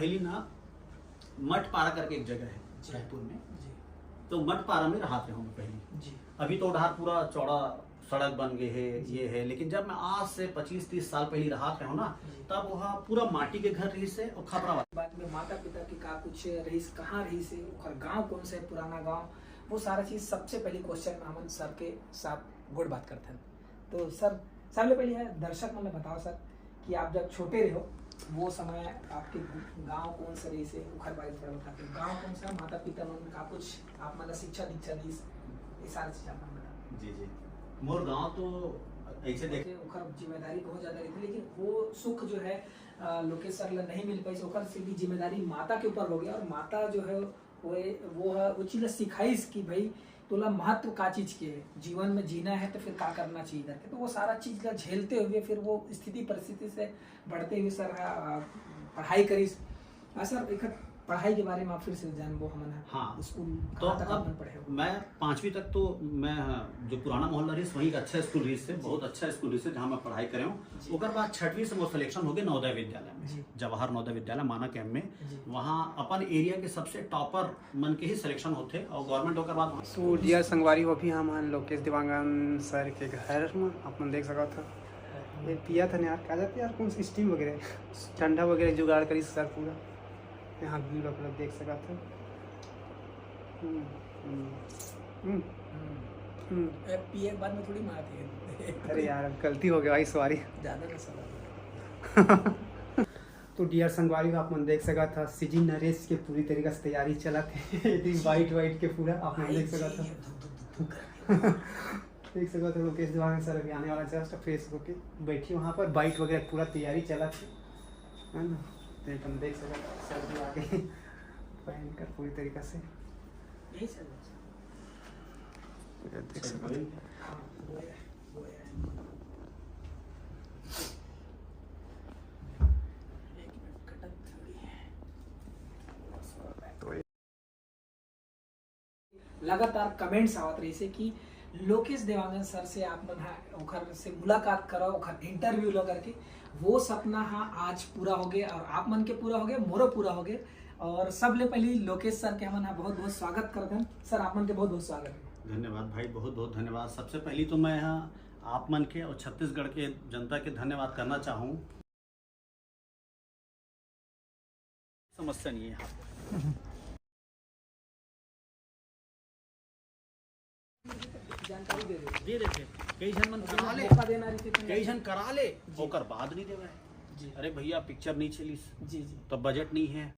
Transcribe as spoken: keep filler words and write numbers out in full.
पहली ना मठपारा करके एक जगह है रायपुर में, तो मठपारा में रहत रहे हँव मैं पहली। अभी तो डहर पूरा चौड़ा सड़क बन गए है, ये है, लेकिन जब मैं आज से पच्चीस तीस साल पहली रहत रहे हँव ना, तब वहाँ पूरा माटी के घर रहिस हे अउ खपरा वाला। बाद में माता पिता के का कुछ रहिस, कहाँ रहिस हे, ओकर गाँव कौन सा है, पुराना गाँव, वो सारा चीज सबसे पहली क्वेश्चन में हमन सर के साथ गोठ बात करथन। तो सर, सबले पहले है दर्शक मन ल बताओ सर कि आप जब छोटे रहे हो, वो समय आपके गांव कौन सा रहिस हे, ओखर बारे में थोड़ा बताते। गांव कौन सा, माता पिता मन का कुछ आप मन ला शिक्षा दीक्षा दीस, ये सारा चीज आप मन बताओ। जी, जी। मोर गांव तो ऐसे देख ओखर जिम्मेदारी बहुत ज्यादा रहिथे, लेकिन वो सुख जो है, अ, लोकेश सर ला नहीं मिल पाइस, ओखर से भी जिम्मेदारी माता के ऊपर हो गया और माता जो है वो, वो ह-, वो चीज ला सिखाइस कि भाई तोला महत्व का चीज के है, जीवन में जीना है तो फिर का करना चाहिए करके। तो वो सारा चीज ला झेलते हुए फिर वो स्थिति परिस्थिति से बढ़ते हुए सर ह, अ, पढ़ाई करिस। हाँ सर, एक पढ़ाई के बारे में आप फिर से जानबो हमन ह। हाँ। स्कूल तो कहाँ तक अब आपने पढ़े हो? मैं पाँचवीं तक तो मैं, अ, जो पुराना मोहल्ला रहिस, वहीं एक अच्छा स्कूल रहिस हे, जी। बहुत अच्छा स्कूल रहिस हे, जहाँ मैं पढ़ाई करे हँव। जी। ओकर बाद छठवीं से मोर सिलेक्शन हो गए नवोदय विद्यालय में, जी। जवाहर नवोदय विद्यालय माना कैंप में। जी। वहाँ अपन एरिया के सबसे टॉपर मन के ही सिलेक्शन होथे और गवर्नमेंट ओकर बाद वहाँ तो डियर संगवारी हो, अभी हमन लोकेश देवांगन सर के घर में अपन देख सकत हो। ये पिया था यार, का जाते यार, कौन सी स्टीम वगैरह, ठंडा वगैरह जुगाड़ करिस सर पूरा। यहाँ भीड़ वगैरह देख सकत हो। हम्म, हम्म, हम्म, हम्म। ए, पिए के बाद में थोड़ी मारती है। अरे यार, अब गलती हो गई भाई, सॉरी। ज्यादा नशा लगा। तो डियर संगवारी हो, आप मन देख सकत ह, सीजी नरेश के पूरी तरीका से तैयारी चलत हे। एती वाइट वाइट के पूरा आप मन देख सकत ह। देख सकत हो, लोकेश देवांगन सर अभी आने वाला, जस्ट फ्रेश होके बैठी वहाँ पर, बाइट वगैरह पूरा तैयारी चलत हे, है ना? तो अपन देख सकत हो, सर भी आ गए पहन कर पूरी तरीका से। यही सर। ये देख सकत हो। तो लगातार कमेंट्स आवत रहिस हे कि लोकेश देवांगन सर से आप मन ह ओखर से मुलाकात करो, ओखर इंटरव्यू लो करके। वो सपना ह आज पूरा हो गए और आप मन के पूरा हो गए, मोरो पूरा हो गए। और सबले पहली लोकेश सर के हमन ह बहुत बहुत स्वागत करथन। सर, आप मन के बहुत बहुत स्वागत है। धन्यवाद भाई, बहुत बहुत धन्यवाद। सबसे पहली तो मैं ह आप मन के और छत्तीसगढ़ के जनता के धन्यवाद करना चाहूँ। समस्या नहीं है यहाँ पे। जानकारी दे रहे हो। दे देथे। कई झन मन करा ले, मौका देना रहिथे तो कई झन करा ले, जी। ओकर बाद नहीं देवे। जी। अरे भैया, पिक्चर नहीं चलिस, जी, जी। तो बजट नहीं है,